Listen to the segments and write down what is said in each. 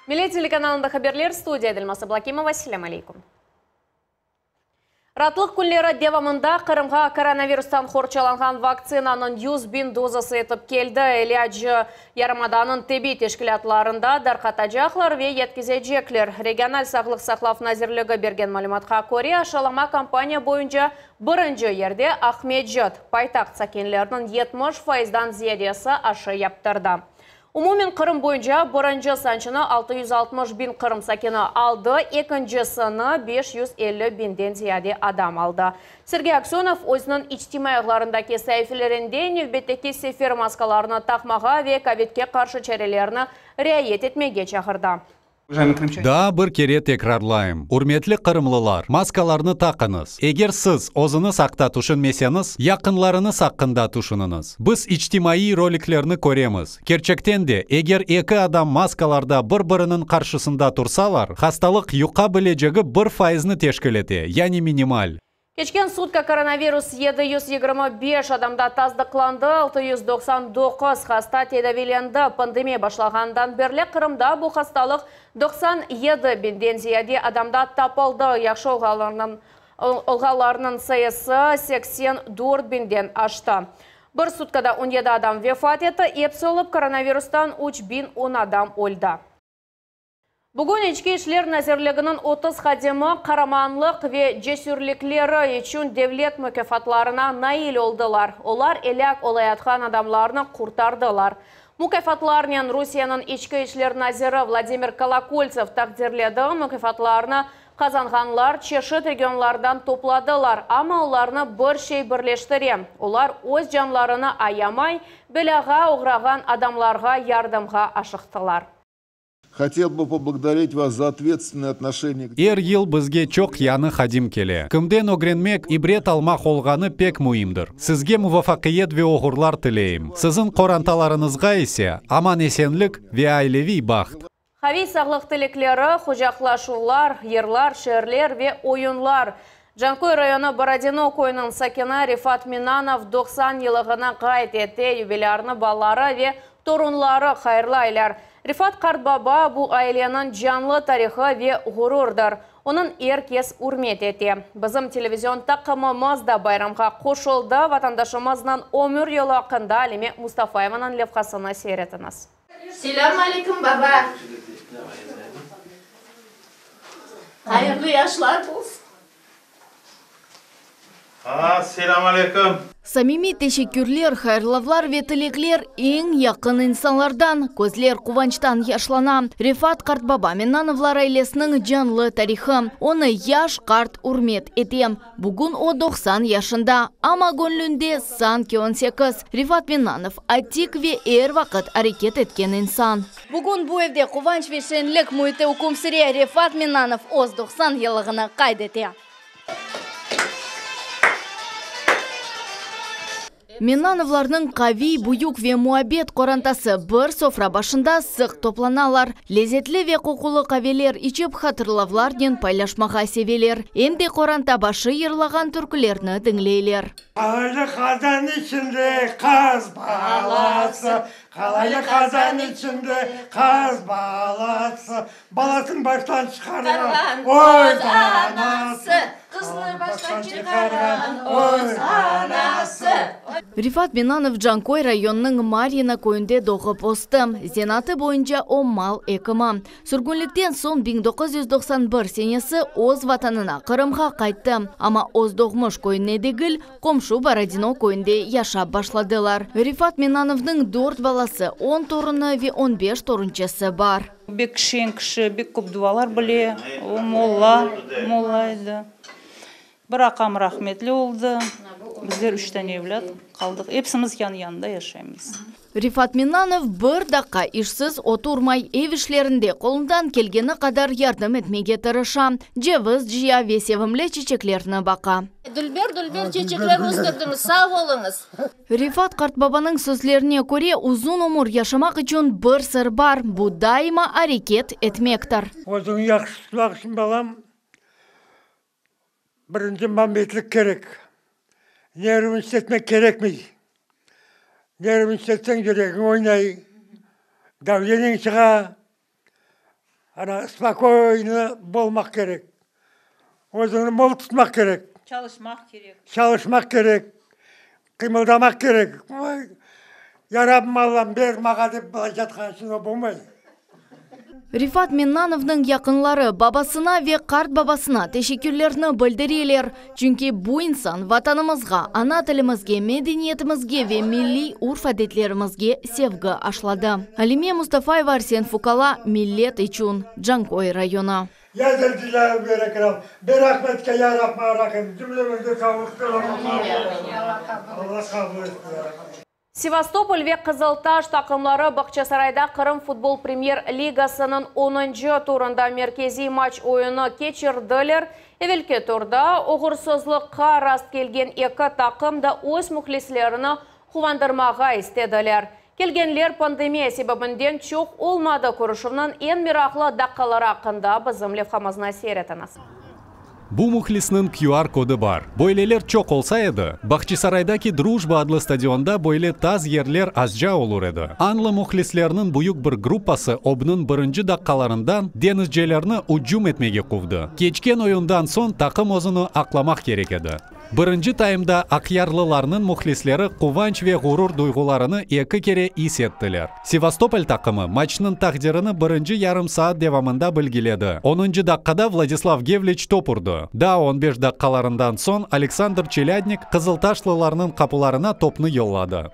Millet telekanalında haberler, studiyada Elmaz Ablakimova, selâm aleyküm. Raatlıq künleri devamında Qırımğa koronavirustan qorçalanğan vaktsinanıñ 100.000 dozası yetip keldi. İlâcı yarımadanıñ tibbiy teşkilâtlarında darqatacaqlar ve yetkizecekler. Regional sağlıq saqlav nazirligi bergen malümatqa köre, aşılama kampaniya boyunca birinci yerde Aqmescit. Paytaht sakinleriniñ 70 faizdan ziyadesi aşı yaptırdı. Umumen Qırım boyunca birinci sançını 660 biñ Qırım sakini aldı, ekincisini 550 biñden ziyade adam aldı. Sergey Aksönov özüniñ içtimaiy ağlarındaki saifelerinde nevbetteki sefer maskalarını taqmağa ve kovidke qarşı çarelerni riayet etmege çağırdı. Daa bir kere tekrarlayım, ürmetli qırımlılar, maskalarnı taqıñız. Eger siz özüñiz aqta tüşünmeseñiz, yaqınlarıñız aqqında tüşüniñiz. Biz içtimaiy roliklerni köremiz. Kerçekten de, eger eki adam maskalarda bir-biriniñ qarşısında tursalar, hastalıq yuqa bilecegi bir faizni teşkil ete, yani minimal. Keçken sutka koronavirus 725 adamda tasdıqlandı, 699 hasta tedaviylendi. Pandemiya başlağanından berli Qırımda bu hastalıq 97 biñden ziyade adamda tapıldı, yahşı olğanlarnıñ sayısı 84 biñden aştı. Bir sutkada on yedi adam vefat etti, episi olıp koronavirustan 3010 adam öldi. Bugün İçki işler nazirliginiñ 30 hadimi qaramanlıq ve cesürlikleri içün devlet mukâfatlarına nail oldılar. Olar elâk olayatqan adamlarnı qurtardılar. Mukâfatlarnen Rusiyeniñ İçki işler naziri Vladimir Kolokoltsev taqdirledi. Mukâfatlarnı qazanğanlar çeşit regionlardan topladılar, amma olarnı bir şey birleştire, olar öz canlarını ayamay, belâğa oğrağan adamlarğa yardımğa aşıqtılar. Hotel bı poblagodarit vas za otvetstvennoye otnoşeniye k. Er yıl bizge çoq yañı hadim kele. Kimden ögrenmek, ibret almaq olğanı pek müimdir. Sizge muvafaqiyet ve oğurlar tileyim. Siziñ qorantalarıñızğa ise aman-esenlik ve aileviy baht. Qaviy sağlıq tilekleri, qucaqlaşuvlar, yırlar, şiirler ve oyunlar. Canköy rayonı Borodino köyüniñ sakini Refat Minanov 90 yılığını qayd ete, yubilârnı balaları ve torunları hayırlaylar. Refat qartbaba bu aileniñ canlı tarihı ve ğururdır. Onıñ er kes ürmet ete. Bizim televizion taqımımız da bayramğa qoşuldı. Vatandaşımıznıñ ömür yolu aqqında Alime Mustafayevanıñ levhasını seyir etiñiz. Selâm aleyküm, baba! Hayırlı yaşlar bolsun! Aa, selâm aleyküm! Samimiy teşekkürler, hayırlavlar ve tilekler eñ yaqın insanlardan. Közler quvançtan yaşlana. Refat qartbaba Mennanovlar ailesiniñ canlı tarihı. Onı yaş, qart ürmet ete. Bugün o 90 yaşında, amma göñlünde sanki on sekiz. Refat Mennanov, atik ve er vaqıt areket etken insan. Bugün bu evde quvanç ve şeñlik müiti üküm süre, Refat Mennanov öz 90 yıllığını qayd ete. Mennanovlarnıñ qaviy, büyük ve muabbet qorantası bir sofra başında sıq toplanalar. Lezetli ve qoqulı qaveler içip, hatırlavlarnen paylaşmağa seveler. Em de qoranta başı yırlağan türkülerni diñleyler. Qalaylı qazan içinde qaz balası, Qalaylı qazan içinde qaz balası, Balasın baştan çıqarğan öz anası, Qıznı baştan çıqarğan öz anası. Refat Menanov Canköy rayonınıñ Maryino köyünde doğıp östi. Zenaatı boyunca o mal ekimi. Sürgünlikten soñ 1991 senesi öz vatanına, Qırımğa qayttı. Amma öz doğmuş köyüne degil, qomşu Borodino köyünde yaşap başladılar. Refat Menanovnıñ dört balası, on torunı ve on beş torunçası bar. Bek şeñ kişi, bek köp dualar bile. O molla, molla edi. Bir aqam rahmetli oldı. Bizler üç tane evlât qaldıq. Epsimiz yan-yanında yaşaymız. Refat Mennanov bir daqqa işsiz oturmay, ev işlerinde qolundan kelgeni qadar yardım etmege tırışa, ceviz cıya ve sevimli çiçeklerni baqa. Dülber-dülber çeçekler östürdiñiz, sağ oluñız! Refat qartbabanıñ sözlerine köre, uzun ömür yaşamaq içün bir sır bar, bu daima areket etmektir. Özüñni yahşı tutmaq içün, balam, birinci mambetlik kerek. Nervini işletmek kerekmey. Nervini işletseñ, yüregiñ oynay, davleniñ çığa. Ana, spokoyno bolmaq kerek. Özüñni mol tutmaq kerek. Çalışmaq kerek. Çalışmaq kerek. Qıymıldamaq kerek. Ya Rabbim Allam, ber mağa dep bılay yatqan içün o bolmay. Refat Mennanovnıñ yaqınları babasına ve qartbabasına teşekkürlerini bildireler, çünki bu insan Vatanımızğa, ana tilimizge, medeniyetimizge ve milliy urf-adetlerimizge sevgi aşladı. Alime Mustafayeva, Arsen Fukala, Millet içün, Canköy rayonı. Ya Zelcelâl vel Ekram, be rahmetke ya Rahman Rahim, cümlemizge sağlıq, selamet Allah qabul etsin ya Rabbim. Sevastopol ve Qızıltaş taqımları Bağçasarayda Qırım futbol premyer ligasınıñ onuncı turında merkeziy maç oyunı keçirdiler. Evelki turda oğursızlıqqa rast kelgen eki taqım da öz mühlislerini quvandırmağa istediler. Kelgenler pandemiya sebebinden çoq olmadı. Körüşüvniñ eñ meraqlı daqqaları aqqında bizim levhamıznı seyir etiñiz. Bu mühlisniñ QR kodı bar. Böyleler çoq olsa edi, Bahçisaraydaki Drujba adlı stadionda böyle taz yerler azca olur edi. Añlı mühlislerniñ büyük bir gruppası obnıñ birinci daqqalarından deñizcelerni ücüm etmege quvdı. Keçken oyundan soñ taqım özüni aqlamaq kerek edi. Birinci taymda aqyarlılarnıñ mühlisleri quvanç ve ğurur duyğularını eki kere is ettiler. Sevastopol taqımı maçnıñ taqdirini birinci yarım saat devamında bilgiledi. Onuncı daqqada Vladislav Gevliç top urdı. Daa on beş daqqalarından soñ Aleksandr Çelâdnik qızıltaşlılarnıñ qapularına topnı yolladı.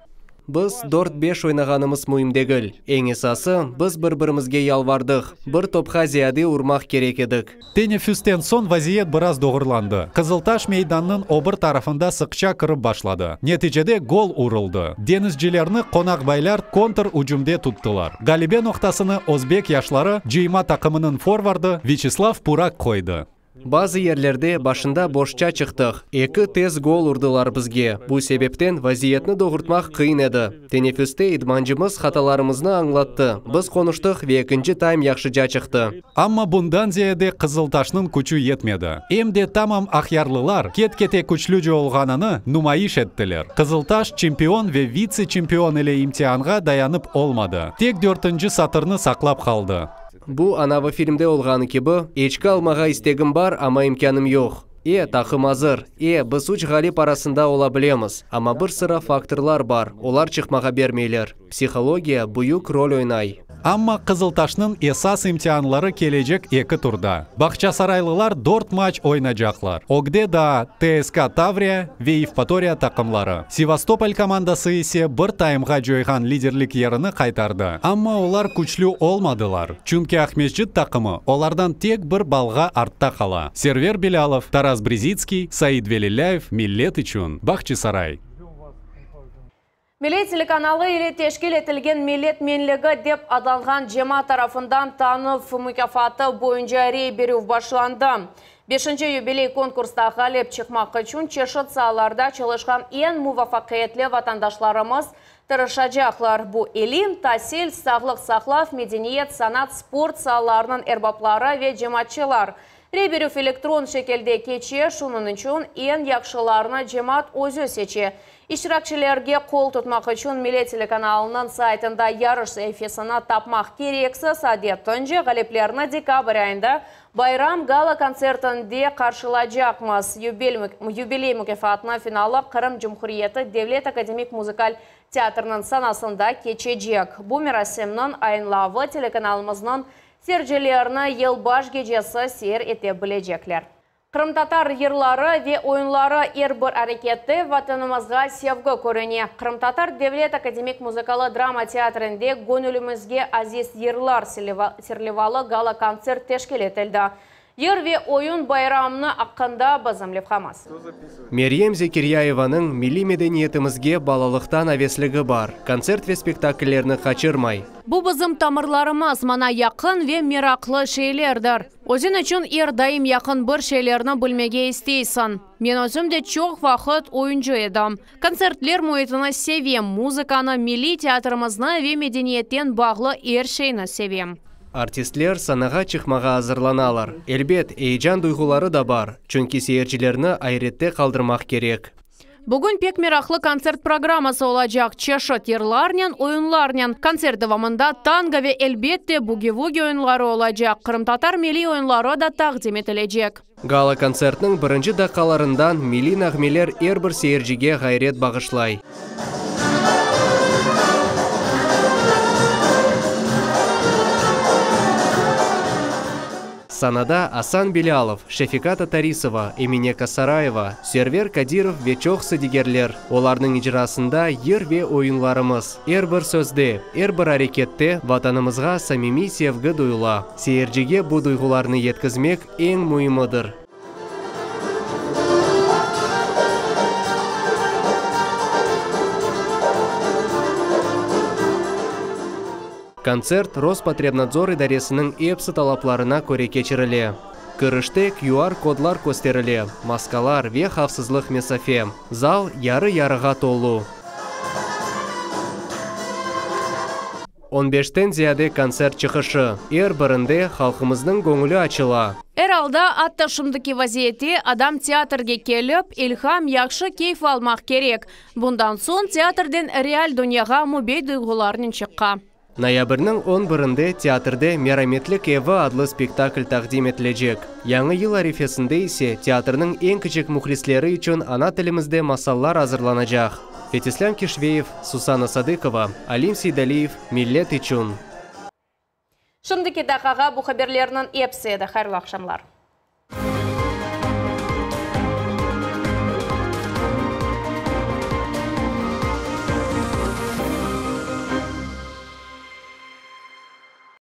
Biz dört-beş oynağanımız müim degil. Eñ esası, biz bir-birimizge yalvardıq, bir topqa ziyade urmaq kerek edik. Teneffüsten soñ vaziyet biraz doğurlandı. Qızıltaş meydannıñ o bir tarafında sıqça kirip başladı. Neticede gol uruldı. Deñizcilerni qonaqbaylar kontr-ücümde tuttılar. Ğalebe noqtasını özbek yaşları cıyma taqımınıñ forvardı Vyaçeslav Purak qoydı. Bazı yerlerde başında boşça çıqtıq, eki tez gol urdılar bizge, bu sebepten vaziyetni doğurtmaq qıyın edi. Teneffüste idmancımız hatalarımıznı añlattı, biz qonuştıq ve ekinci taym yahşıca çıqtı. Amma bundan ziyade Qızıltaşnıñ küçü yetmedi. Em de tamam aqyarlılar ket-kete küçlüce olğanını numayış ettiler. Qızıltaş çempion ve vitse-çempion ile imtianğa dayanıp olmadı. Tek dörtünci satırnı saqlap qaldı. Bu, anavı filmde olğanı kibi, eçki almağa istegim bar, amma imkânım yoq. E, taqım azır. E, biz üç ğalip arasında ola bilemiz, amma bir sıra faktorlar bar, olar çıqmağa bermeyler. Psihologiya büyük rol oynay. Amma Qızıltaşnıñ esas imtianları kelecek eki turda. Bağçasaraylılar dört maç oynacaqlar, ögde daa TSK Tavriya ve Yevpatoriya taqımları. Sevastopol komandası ise bir taymğa coyğan liderlik yerini qaytardı. Amma olar küçlü olmadılar, çünki Aqmescit taqımı olardan tek bir balğa artta qala. Server Bilâlov, Taras Brezitskiy, Said Velilâyev, Millet içün, Bahçisaray. Millet telekanalı ile teşkil etilgen Millet menligi dep adlanğan cemaat tarafından tanuv mukâfatı boyunca rey berüv başlandı. Beşinci yubiley konkursta ğalip çıqmaq içün çeşit saalarda çalışqan eñ muvafaqiyetli vatandaşlarımız tırışacaqlar. Bu ilim, tasil, sağlıq saqlav, medeniyet, sanat, sport saalarınıñ erbapları ve cemaatçılar. Rey berüv elektron şekilde keçe, şunıñ içün eñ yahşılarnı cemaat özü seçe. İştirakçilerge qol tutmaq içün Millet telekanalınıñ saytında yarış saifesini tapmaq kereksiz, adetince, ğaliplerni dekabr ayında bayram gala-kontsertinde qarşılacaqmız. Yubiley mukâfatınıñ finalı Qırım Cumhuriyeti Devlet akademik muzıkal teatriniñ sanasında keçecek. Bu merasimniñ ayınlavı telekanalımıznıñ seyircilerini yılbaş gecesi seyir ete bilecekler. Qırımtatar yırları ve oyunları er bir arekette Vatanımızğa sevgi körüne. Qırımtatar devlet akademik muzıkalı drama teatrinde Göñülimizge aziz yırlar serlevalı gala-kontsert teşkil etildi. Yır ve oyun bayramnı aqqında bizim levhamız. Meryem Zekiryayevanıñ milliy medeniyetimizge balalıqtan avesligi bar, kontsert ve spektakllerni qaçırmay. Bu bizim tamırlarımız, maña yaqın ve meraqlı şeylerdir. Özüñ içün er daim yaqın bir şeylerni bilmege isteysiñ. Men özüm de çoq vaqıt oyuncı edim. Kontsertler müitini sevem, muzıkanı, milliy teatrimizni ve medeniyetten bağlı er şeyni sevem. Artistler sanağa çıqmağa azırlanalar. Elbet, eyecan duyğuları da bar, çünki seyircilerni ayrette qaldırmaq kerek. Bugün pek meraqlı kontsert programması olacaq, çeşit yırlarnen, oyunlarnen. Kontsert devamında tango ve, elbette, bugi-vugi oyunları olacaq, qırımtatar milliy oyunları da taqdim etilecek. Gala-kontsertniñ birinci daqqalarından milliy nağmeler er bir seyircige ğayret bağışlay. Sanada Asan Bilâlov, Şefika Tatarisova, Emine Kasarayeva, Server Kadirov ve çoqsı digerler. Olarnıñ icrasında yır ve oyunlarımız. Er bir sözde, er bir arekette Vatanımızğa samimiy sevgi duyula. Seyircige bu duyğularnı yetkizmek eñ müimidir. Kontsert Rospotrebnadzor idaresiniñ epsi talaplarına köre keçirile. Kirişte QR-kodlar kösterile, maskalar ve havfsızlıq mesafe. Zal yarı-yarığa tolu. On beşten ziyade kontsert çıqışı, er birinde halqımıznıñ göñüli açıla. Er alda, atta şimdiki vaziyette adam teatrge kelip, ilham, yahşı keyf almaq kerek. Bundan soñ teatrden real dünyağa mübet duyğularnen çıqa. Noyabrniñ on birinde teatrde Merametlik evi adlı spektakl taqdim etilecek. Yañı yıl arifesinde ise teatrniñ eñ kiçik mühlisleri içün ana tilimizde masallar azırlanacaq. Fetislâm Kişveyev, Susana Sadıkova, Alim Seydaliyev, Millet içün. Şimdiki daqqağa bu haberlerniñ episi edi. Hayırlı aqşamlar.